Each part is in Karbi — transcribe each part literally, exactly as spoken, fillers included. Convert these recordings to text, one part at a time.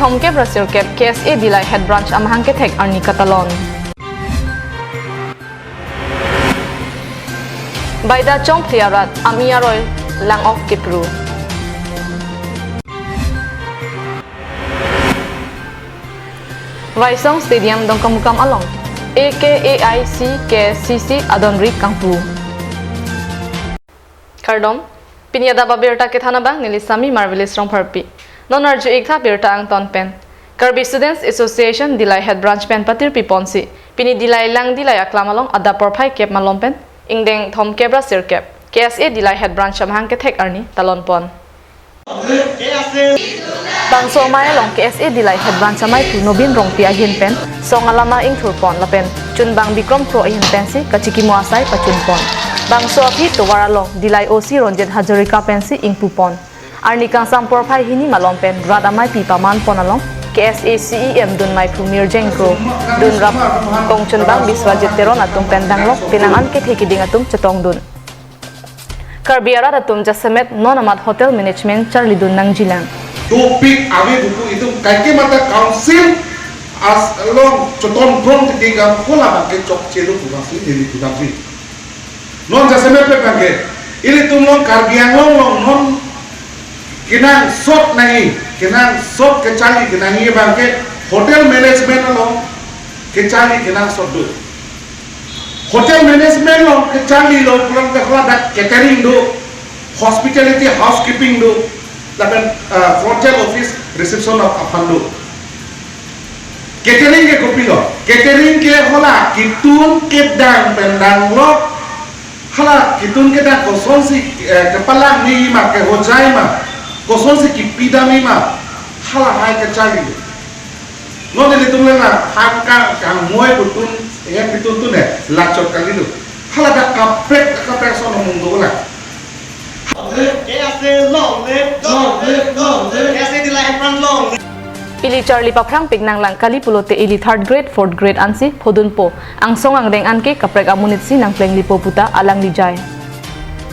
Thomkep ra sirkep K S A Dillai Head Branch amahang kethek arni katalon. Baida chomphli arat, ami aroi lang-ok kepru. Vaisong Stadium Dongkamukam along A K A I C K S C C adonri kangpu. Kardom, pini adap abirta kethan abang neli Sami Marvelous Rongpharpi. Non arju-ik tha birta angton pen. Karbi Students Association Dillai Head Branch pen patirpi ponsi pini Dillai Lang Dillai aklam along adap porphai kep malom pen ingdeng thomkep ra sirkep K S A Dillai Head Branch amahang kethek arni talon pon. Bangso amei along K S A Dillai Head Branch amei pu Nobin Rongpi ahin pen song alama ingthur pon lapen chunbang Bikrom Kro ahin pensi kachikimo asai pachun pon. Bangso aphi tovar along Dillai O C Ranjit Hazarika pensi ingpu pon. Arni kangsam porphai hini malom pen rat ameipi paman pon along K S A C E M dun meiphu Mirjeng Kro, dun rap kongchunbang Biswajit Teron atum pen danglok penang an kethe keding atum chetongdun. Karbi arat atum jasemet non amat hotel management charlidun nangjilang. Dopik ave buku itum kaike mata council as along choton prong titi gam kola bangke chokche lo buku si dili buku si. Non jasemet pe bangke ilitum long Karbi Anglong long non kenangsot nangji, kenangsot kecharli kenangji bangke hotel management along kecharli kenangsot do. Hotel management along kecharli lo pulang ke haladak catering do, hospitality, housekeeping do, lapen, eh, frontal office reception of aphan do. Catering ke kopilo? Catering ke hala ketun kedang pen danglok, hala ketun kedang kosonsi, eh, kepalang ni ma, kehojai ma, kosonsi kipidam ni ma, halahai kecharli. Non ilitum le la hangka kangmoi putun, eh, pitun tun eh, lachot kali tu. Haladak kaprek kaprek sono mung do la. K S A long live, long live, long live. K S A Dillai Head Branch long live. Ili charli paphrangpik nanglang kali pulote ili third grade, fourth grade ansi phodunpo. Angsong angdeng anke kaprek amonit si nangplenglipo puta alangli jai.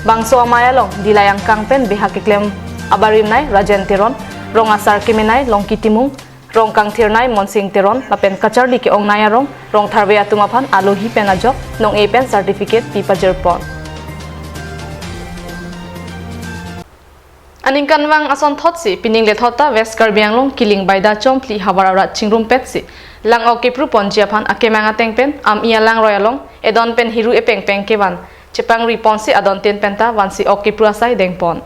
Bangso amei along Dillai angkang pen beha keklem abarim nei Rajen Teron, rong asar kemenei Longki Timung, rong kangthir nei Monsing Teron lapen kacharli ke-ong nei arong rong tharve atum aphan alohi pen ajok nong-e pen certificate pi pajir pon. Aningkanvang asonthotsi pining lethot ta West Karbi Anglong Kiling Baida Chomphli havar arat chingrumpetsi lang-ok kepru ponji aphan akemang ateng pen ami alangroi along edon pen hiru epengpeng kevan chepangri ponsi adontin penta vansi ok kepru asai dengpon.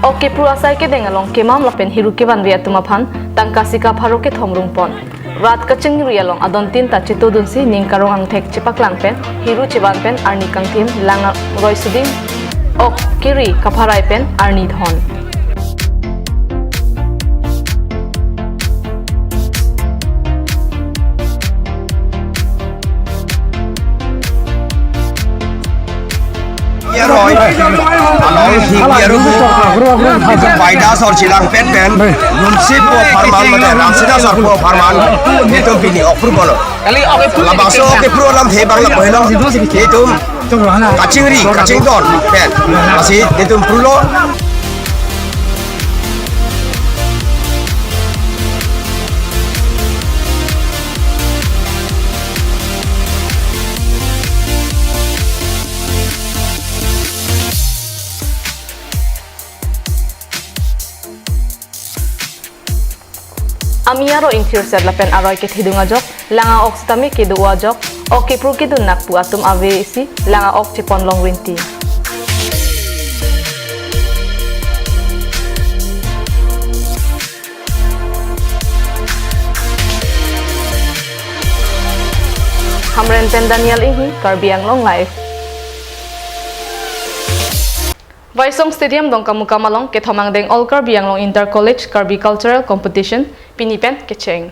Ok kepru asai kedeng along kemam lapen hiru kevanve atum aphan tangka sika pharo kethom rungpon. Rat kachingri along adontin ta chetodunsi ning karong angthek chepaklang pen hiru chevan pen arni kangthim lang roi suding ok keri kapharai pen arni dhon. Yaroi, along hi yaru, Baida sor chilang pet pen, Lumsip po pharman mate Ramsida sor po pharman, itum pini ok kepru bolo. Labangso ok kepru alamthe bang lapu henong, itum kachingri, kachingdon pen, lasi itum keprulo. Ami aroi ingthirset lapen aroi kethedung ajok, lang-ok sitame kedo ajok, ok kepru kedun nakpu atum avesi lang-ok chepon long rinti. Hamren pen Daniel Inghi, Karbi Anglong Live. Vaisong Stadium Dongkamukam along kethom angdeng All Karbi Anglong Inter College Karbi Cultural Competition pini pen kecheng.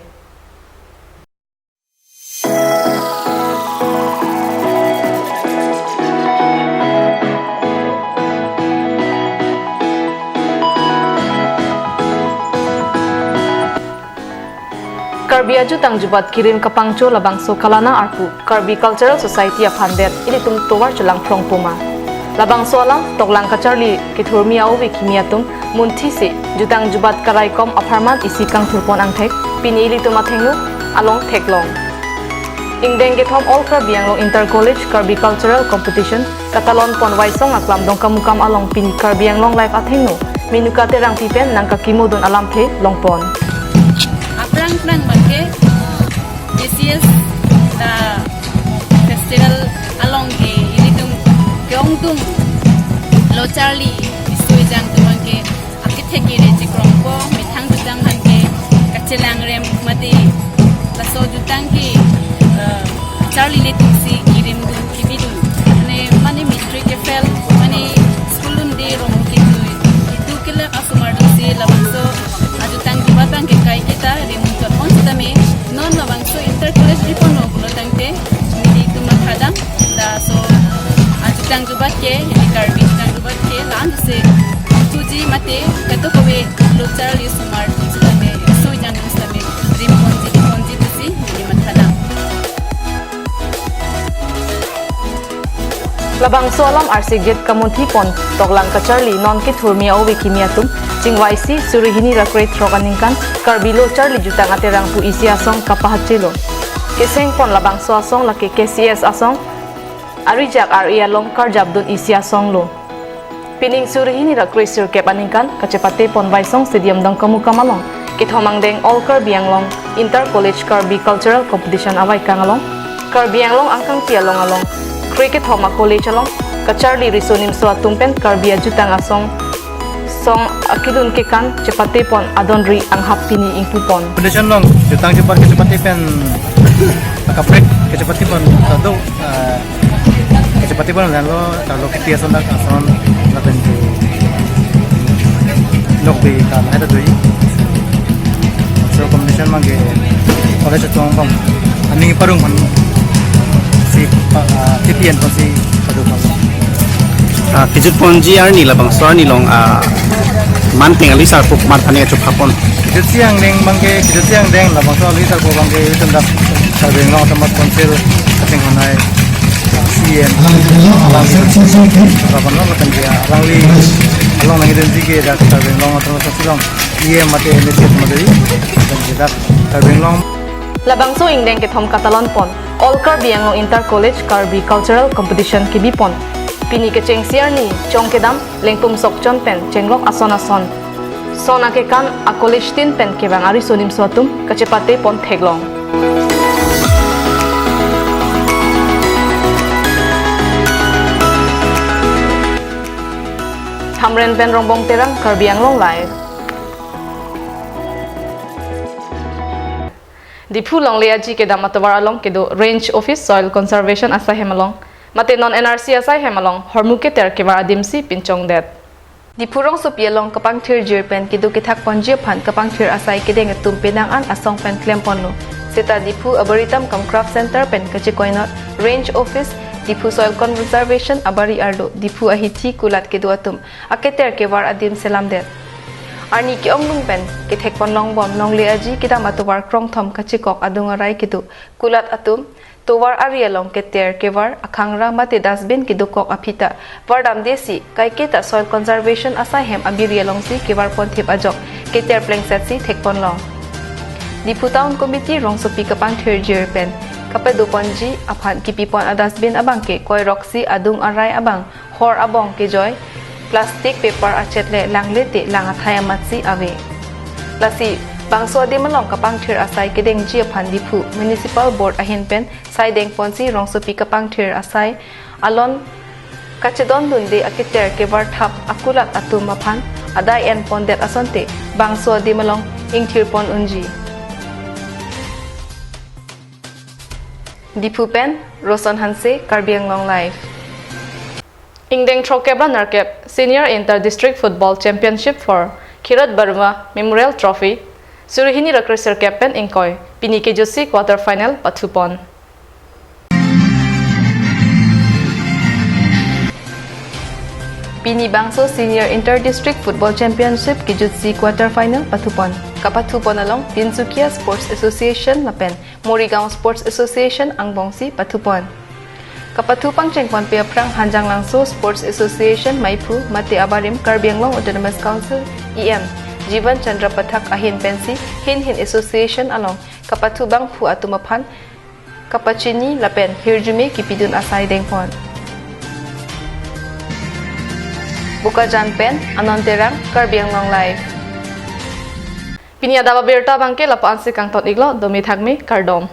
Karbi ajutang jubat kirim kapangcho labangso kalana arpu Karbi Cultural Society aphan det ilitum tovar chelangphrong poma. Labangso alam toklang kacharli kethurmi a-ove kimi atum munthisi jutang jubat karaikom apharman isi kangthurpon angthek pini ilitum athengno along theklong. Ingdeng kethom All Karbi Anglong Inter College Karbi Cultural Competition katalonpon vaisong aklam Dongkamukam along pini Karbi Anglong Live athengno Menuka Terangpi pen nangkakimodun alamthe longpon. Aphrang phrang abangke K C S, ah, festival along ke ilitum ke-ongdung lo charli isui jang atum abangke akethe kere chekrongpo, methang jutang abangke kachelangrem mate laso jutang ke, ah, charli ilitum si kirimdun kibidun. Mane, mane matric ke-fail, mane school un-e rong kitui, itu kelak asomar atum si labangso ajutang jubat abangke kaiketa rimdun on sitame non labangso inter college ripon lo pulo tangte nelitum mathadam, laso ajutang jubat ke, neli Karbi jutang jubat ke la-an si tuji mate kato kove lo charli asomar atum sitame sui jang atum sitame rimponji, rimponji pusi neli mathadam. Labangso alam arsi gate kamunthipon toklang kacharli non kethurmi a-ove kimi atum chingvaisi suri hini ra krethrok aningkan Karbi Lo Charli Jutang Aterang pu isi asong kapahachelo. Kesengpon labangso asong lake K C S asong arijak ar-e along karjapdun isi asong lo. Pining suri hini ra kresirkep aningkan kachepatepon vaisong Stadium Dongkamukam along kethom angdeng All Karbi Anglong Inter College Karbi Cultural Competition avaikang along Karbi Anglong angkangpi along along kre kethom a-college along kacharli riso nimso atum pen Karbi ajutang asong song akelun kekan chepatepon adonri anghap pini ingpupon. Competition along jutang jubat kachepate pen akaprek kachepatepon tado, ah, kachepatepon lanlo, talo kiti ason dak ason lapen tu lok bi ta lahai ta dui. So competition abangke college atong bom aning parung man si pa, ah, T P N pa si padu pa. Ah, kejutponji arni labangso arni along, ah, man peng ali sarpo mat pani achup hapon. Kejutsi angdeng abangke, kejutsi angdeng labangso ali sarpo abangke itum dak Karbi Anglong Autonomous Council kating honai C E M alangli kapan lo lapen dia alangli along nangji ke dak Karbi Anglong Autonomous Council along E M mate M A C mate lapen dia dak Karbi Anglong. Labangso ingdeng kethom katalonpon All Karbi Anglong Inter College Karbi Cultural Competition kebipon. Pini kechengsi arni chong kedam Lengpum Sokchon pen chenglok ason ason son akekan a-college tin pen kevang ariso nimso atum kachepatepon theklong. Hamren pen Rongbong Terang, Karbi Anglong Live. Diphu longle aji kedam atovar along kedo Range Office Soil Conservation asaihem along mate non N R C asaihem along hormu keter kevar adimsi pinchongdet. Diphu rongsopi along kapangthirjir pen kedo kethakponji aphan kapangthir asai kedeng atum penang an asong pen klemponlo. Seta Diphu Arboretum cum Craft Center pen kachekoinot Range Office, Diphu Soil Conservation abari arlo, Diphu ahithi kulat kedo atum aketer kevar adim selamdet. Arni ke-ongdung pen kethekpon longbom longle aji kedam atovar krongthom kachekok adung arai kedo kulat atum tovar ari along keter kevar akhangra mate dustbin kedokok aphi ta vardamdesi kaiketa Soil Conservation asaihem abiri alongsi kevarponthip ajok keter plengsetsi thekponlong. Diphu Town Committee rongsopi kapangthirjir pen kapadoponji aphan kipipon a-dustbin abangke koiroksi adung arai abang hor abong kejoi, plastic, paper achet le langle te lang athai amatsi ave. Lasi bangso adim along kapangthir asai kedengji aphan Diphu Municipal Board ahin pen sai dengponsi rongsopi kapangthir asai alon kachedondunde aketer kevar thap akulat atum aphan adai enpondet asonte bangso adim along ingthirpon unji. Diphu pen Roson Hanse, Karbi Anglong Live. Ingdeng throkkep ra nerkep Senior Inter District Football Championship for Khirat Barua Memorial Trophy suri hini ra kresirkep pen ingkoi pini kejutsi quarter final pathupon. Pini bangso Senior Inter District Football Championship kejutsi quarter final pathupon. Kapathupon along Tinsukia Sports Association lapen Morigaon Sports Association angbongsi pathupon. Kapathu pangcheng ponpe aphrang Hanjanglangso Sports Association maiphu mate abarim Karbi Anglong Autonomous Council E M Jivan Chandra Pathak ahin pensi hin hin association along kapathu bangphu atum aphan kapachini lapen hirjume kipidun asai dengpon. Bokajan pen Anon Terang, Karbi Anglong Live. Pini adap abirta abangke lapu-ansi kangton iklo, dome thakme, kardom.